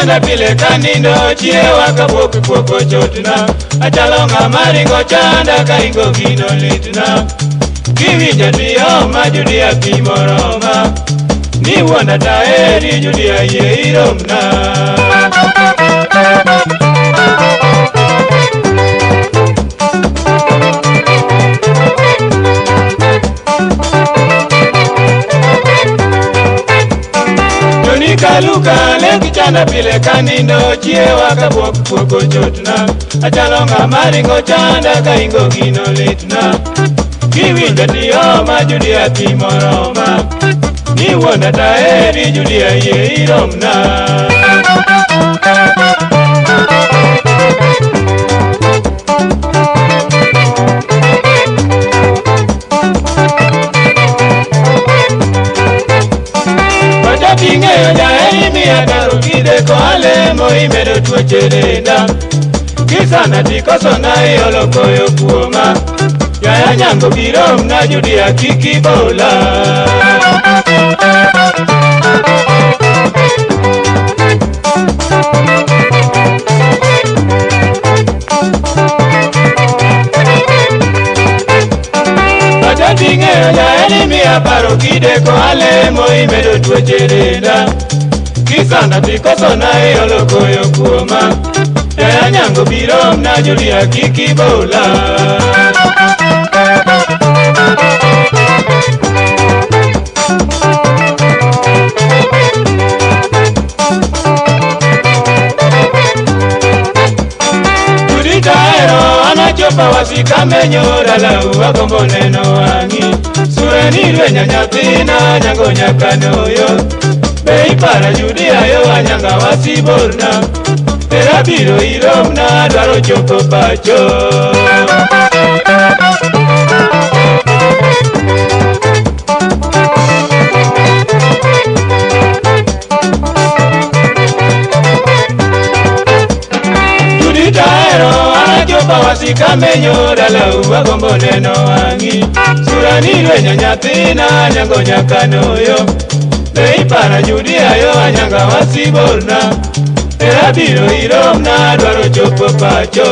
Kichanda pile kanindo chiewa kapok kuok ochotna. Achalo ng'ama ringo chanda ka ingo gino litna. Kiwinjo tioma Judia pi moroma. Ni wuonda taeri Judia yie iromna. Joni kaluka le kichanda pile kanindo chiewa kapok kuok ochotna. Achalo ng'ama ringo chanda ka ingo gino litna. Kiwinjo tioma Judia pi moroma. Ni wuonda taeri Judia yie iromna. Kocha ting'eyo jaheri miya daro kideko alemo imedo tuoche denda. Kisana tikosona iolo koyo kuoma. Yaya nyango biromna Judia kik ibola. Kocha ting'eyo jaheri miya paro kideko alemo imedo tuoche denda. Kisana tikosona iolo koyo kuoma. Yaya nyango biromna Judia kik ibola. Judita ero anachopa wasika menyo dalau agombo neno wang'i. Sure ni rwenya nyathina nyango nyakanoyo. Be ipara Judia yo anyanga wasiborna. Era biro iromna dwaro chopo pacho. Judita ero anachopa wasika menyo dalau agombo neno wang'i. Sura ni rwenyo nyathina nyango nyakanoyo. Be ipara Judia yo anyanga wasiborna. Era biro iromna dwaro chopo pacho.